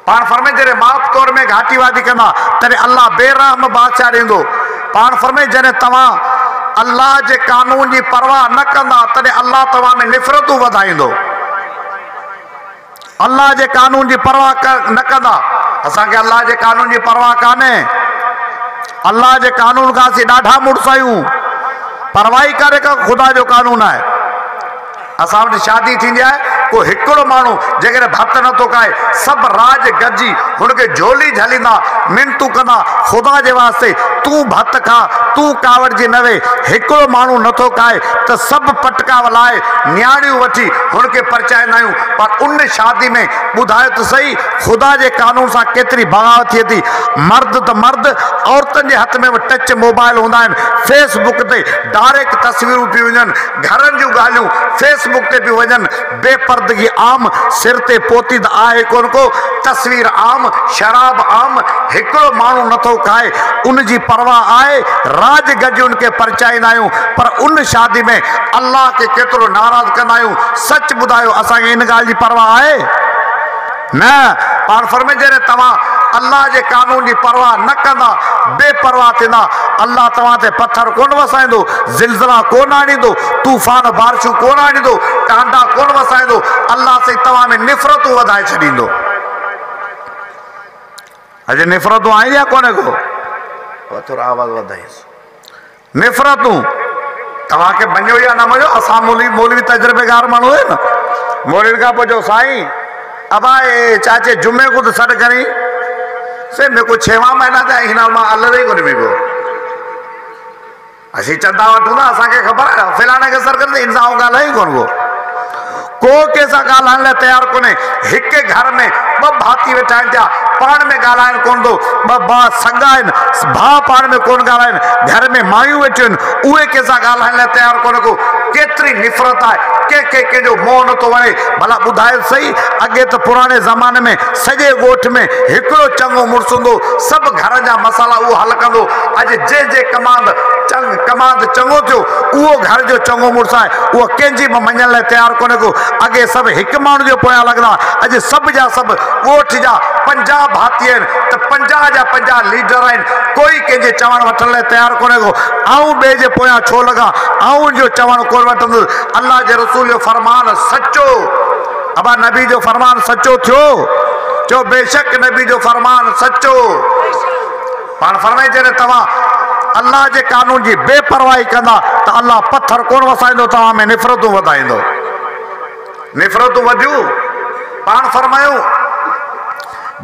पाण फरमाए जॾहिं माप तौर में घाटी वाधी कंदा तॾहिं अलाह बेरहम बादशाह ॾींदो। पाण फरमाए जॾहिं तव्हां अलाह जे कानून जी परवाह न कंदा तॾहिं अलाह तव्हां में निफ़रतूं वधाईंदो। अलाह जे कानून जी परवाह न कंदा, असांखे अलाह जे कानून जी परवाह कान्हे। अलाह जे कानून खां असीं ॾाढा मुड़ुस आहियूं, परवाह ई कान्हे का ख़ुदा जो कानून आहे। असां वटि शादी थींदी आहे, को हिकिड़ो माण्हू जेकॾहिं भत नथो खाए, सभु राज गॾिजी हुनखे झोली झलींदा, मिनतूं कंदा, ख़ुदा जे वास्ते तूं भत खा, तूं कावड़जी न वे। हिकिड़ो माण्हू नथो खाए त सभु पटका लाए नियाणियूं वठी हुनखे परचाईंदा आहियूं। पर उन शादी में ॿुधायो त सही, ख़ुदा जे कानून सां केतिरी बग़ावत थिए थी। मर्द त मर्द, औरतुनि जे हथ में बि टच मोबाइल हूंदा आहिनि, फेसबुक ते डायरेक्ट तस्वीरूं पियूं वञनि, घरनि जूं ॻाल्हियूं फेसबुक ते पियूं वञनि, बेपर्दगी आम, सिर ते पोती त आहे कोन को, तस्वीर आम, शराब आम। हिकिड़ो माण्हू नथो खाए उनजी परवाह आहे, राज गॾिजी उनखे परचाईंदा आहियूं। पर उन शादी में अलाह खे केतिरो नाराज़ कंदा आहियूं। सच ॿुधायो, असांखे इन ॻाल्हि जी परवाह आहे न? पाण फरमाए जॾहिं तव्हां अलाह जे कानून जी परवाह न कंदा, बेपरवाह थींदा, अलाह तव्हां ते पथर कोन वसाईंदो, ज़िलज़िला कोन आणींदो, तूफ़ान बारिशूं कोन आणींदो, टांडा कोन वसाईंदो, अलाह साईं तव्हां में निफ़रतूं वधाए छॾींदो। अॼु निफ़रतूं आहिनि या कोन्हे को? थोरो आवाज़ वधाईसि। निफ़रतूं तव्हांखे मञो या न मञो, असां मौलवी मौलवी तजुर्बेगार माण्हू आहिनि न। मौलवी खां पोइ चयो, साईं अबा ए चाचे जुमे को त सॾु करी से मेरे को 6वां महीना त हिन मां अलॻि ई कोन पियो। असीं चंदा वठूं था, असांखे ख़बर आहे फलाणे खे सर करे इन सां ॻाल्हाए ई कोन को, को कंहिंसां ॻाल्हाइण लाइ तयारु कोन्हे। हिकु घर में ॿ भाती वेठा आहिनि पिया, पाण में ॻाल्हाइनि कोन थो, ॿ भाउ सॻा आहिनि, भाउ पाण में कोन ॻाल्हाइनि, घर में मायूं वेठियूं आहिनि, उहे कंहिंसां ॻाल्हाइण लाइ तयारु कोन्हे को। केतिरी निफ़रत आहे, कंहिंखे कंहिंजो मोह नथो वणे। भला ॿुधायो सही, अॻे त पुराणे ज़माने में सॼे ॻोठ में हिकिड़ो चङो मुड़ुसु हूंदो, सभु घर जा मसाला उहो हल कंदो। अॼु जंहिंजे कमांद कमांद चङो थियो, उहो घर जो चङो मुड़ुसु आहे, उहो कंहिंजी बि मञण लाइ तयारु कोन्हे को। अॻे सभु हिकु माण्हू जे पोयां लॻंदा, अॼु सभु जा सभु ॻोठ जा 50 भाती आहिनि त 50 जा 50 लीडर आहिनि, कोई कंहिंजे चवण वठण लाइ तयारु कोन्हे को। आऊं ॿिए जे पोयां छो लॻां, आऊं जो चवण कोन वठंदुसि। अलाह जे रसूल जो फरमान सचो, अबा नबी जो फरमान सचो थियो, चओ बेशक नबी जो फरमान सचो। पाण फरमाए जॾहिं तव्हां अलाह जे कानून जी बेपरवाही कंदा त अलाह पथर कोन वसाईंदो, तव्हां में निफ़रतूं वधाईंदो। निफ़रतूं वधियूं। पाण फरमायूं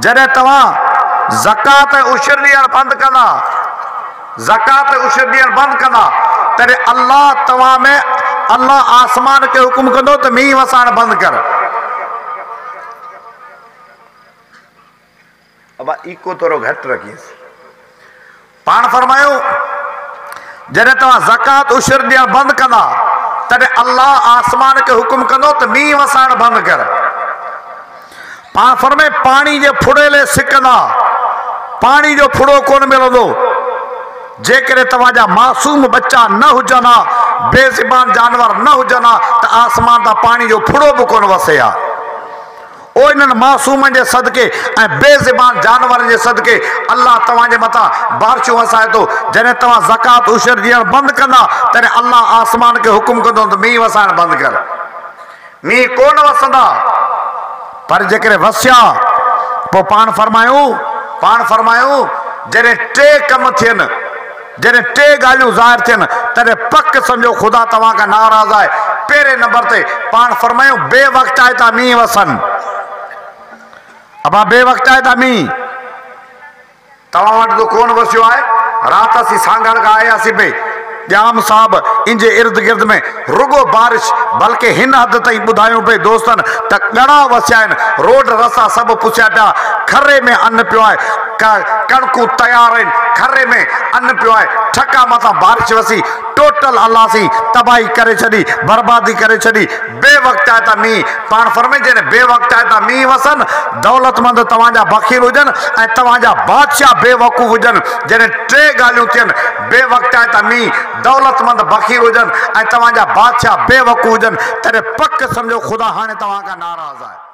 जॾहिं तव्हां ज़कात ऐं उशर ॾियणु बंदि कंदा, ज़कात ऐं उशर ॾियणु बंदि कंदा, तॾहिं अलाह तव्हां में, अलाह आसमान खे हुकुम कंदो त मींहुं वसाइणु बंदि कर। अबा इको थोरो घटि रखीसि। पाण फरमायूं जॾहिं तव्हां ज़कात उशर ॾियणु बंदि कंदा, तॾहिं अलाह आसमान खे हुकुम कंदो त मींहुं वसाइणु बंदि कर। पाण फरमाए पाणी जे फुड़े लाइ सिकंदा, पाणी जो फुड़ो कोन मिलंदो। जेकॾहिं तव्हांजा मासूम बच्चा न हुजनि हा, बेज़बान जानवर न हुजनि हा, त आसमान तां पाणी जो फुड़ो बि कोन वसे हा। ओ इन्हनि मासूमनि जे सदके ऐं बेज़बान जानवरनि जे सदके अलाह तव्हांजे मथां बारिशूं वसाए थो। जॾहिं तव्हां ज़कात उशर ॾियणु बंदि कंदा, तॾहिं अलाह आसमान खे हुकुम कंदो त मींहुं वसाइणु बंदि कर। मींहुं कोन वसंदा, पर जेकॾहिं वसिया, पोइ पाण फरमायूं जॾहिं टे कम थियनि, जॾहिं टे ॻाल्हियूं ज़ाहिर थियनि, तॾहिं पक सम्झो ख़ुदा तव्हां खां नाराज़ आहे। पहिरें नंबर ते पाण फरमायूं बेवक़्त आहे था मींहुं वसनि। अबा बेवक़्त आहे था मींहुं तव्हां वटि त कोन वसियो आहे। राति असीं सांगड़ खां आयासीं पई, ॼाम साहब इन जे इर्द गिर्द में रुगो बारिश, बल्कि हिन हद ताईं ॿुधायूं पई दोस्तनि त ॻणा वसिया आहिनि, रोड रस्ता सभु पुछिया पिया, खरे में अन पियो आहे, कणकूं तयारु आहिनि, खरे में अन पियो आहे, ठका मथां बारिश वसी, टोटल अलाह साईं तबाही करे छॾी, बर्बादी करे छॾी। बेवक़्त आहे त मींहुं। पाण फरमाए जॾहिं बेवक़्त आहे त मींहुं वसनि, दौलतमंद तव्हांजा बख़ील हुजनि ऐं तव्हांजा बादशाह बेवकूफ़ हुजनि। जॾहिं टे ॻाल्हियूं थियनि, बेवक़्त आहे त मींहुं, दौलतमंद बख़ील हुजनि ऐं तव्हांजा बादशाह बेवकूफ़ हुजनि, तॾहिं पक सम्झो ख़ुदा हाणे तव्हां खां नाराज़ आहे।